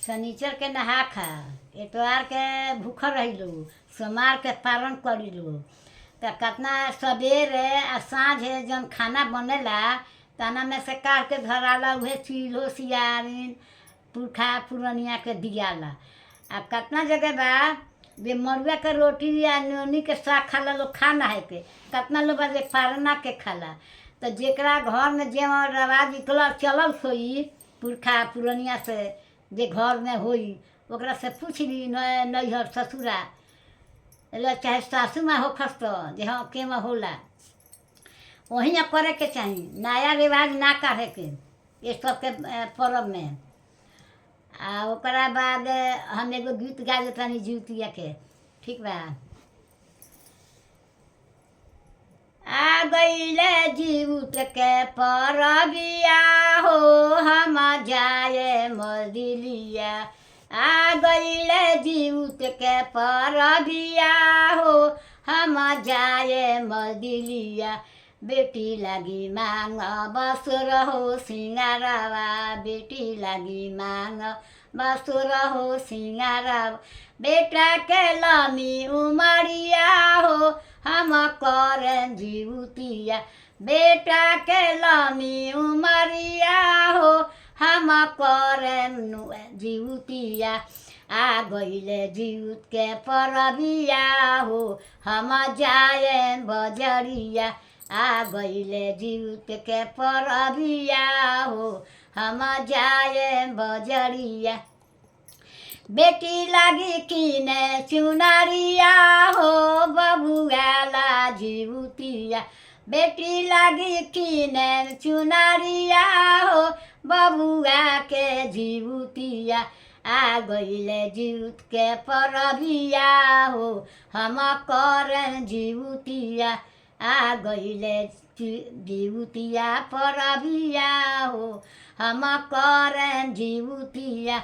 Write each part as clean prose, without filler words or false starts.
शनिचर के नहा खा, एतवार के भूखल रहिलो, सोमवार के पारण करिलो। त कतना सबेरे आ साँझे जौन खाना बनेला तना में से काट के धराला, उहे चील्हो सियारिन पुरखा पुरनिया के दियाला। आ कतना जगह बा जे मड़ुआ के रोटी या नोनी के साग खाला लोग खा नहाए के। कतना लोग बा जे पारना के खाला। त जेकरा घर में जेवन रिवाज निकलल चलल होई पुरखा पुरनिया से जे घर में होई, ओकरा से पूछ ली नैहर ससुरा ले चाहे सासू माँ होखस त जे हाँ केवा होला, वही करे के चाही। नया रिवाज ना काढ़े के ये सबके परब में। आ ओकरा बाद हम एगो गीत गा देतानी जिउतिया के, ठीक बा। आ गईले जीउत के परबिया हो, हम जाए मदिलिया। आ गईले जीउत के परबिया हो, हम जाए मदिलिया। बेटी लागी मांग बसुर हो सिंगारवा, बेटी लागी मांग बसुर हो सिंगारवा। बेटा के लमी उमरिया हो, हम करन जिउतिया। बेटा के लमी उमरिया हो, हम करन जिउतिया। आ गईले जिउत के परबिया हो, हम जाए बजरिया। आ गईले जिउत के परबिया हो, हम जाए बजरिया। बेटी लागी किने चुनरिया हो, बबुआला जिउतिया। बेटी लागी किने चुनरिया हो, बबुआ के जिउतिया। आ गईले जिउत के परबिया हो, हम करन जिउतिया। आ गईले जिउतिया परबिया हो, हम करन जिउतिया।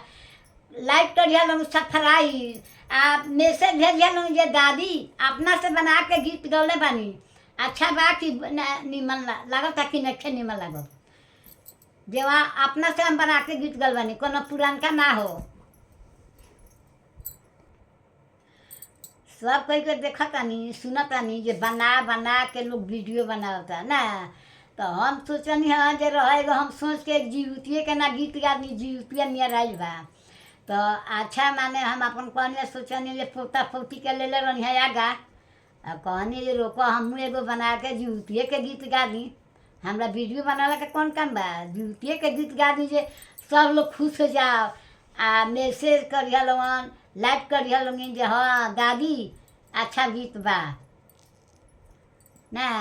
लाइक करिया लोग, सफराई आ मैसेज भेजिया लोग जे दादी अपना से बना के गीत गौले बानी, अच्छा बा कि निमन लागत कि नखे निमन लागत। जे वहाँ अपना से हम बना के गीत गौल बानी, कोनो पुरानका ना हो। सब कोई के देखतानी सुनतानी जे बना बना के लोग वीडियो बनावता ना। तो हम सोचनी हाँ जे रहे हम सोच के जिउतिए के ना गीत गानी, जिउतिया नियर आइल बा। तो अच्छा माने हम अपन कहनी सोचनी जे पोता पोती के लेले रहनी है आगा, आ कहनी जे रोको हमहूँ एगो बना के जिउतिए के गीत गा दी। हमरा वीडियो बनावे के कौन काम बा, जिउतिए के गीत गा दी जे सब लोग खुश हो जाओ। आ मैसेज करिया लोगन, लाइक करिया लोगन जे हाँ दादी अच्छा गीत बा ना।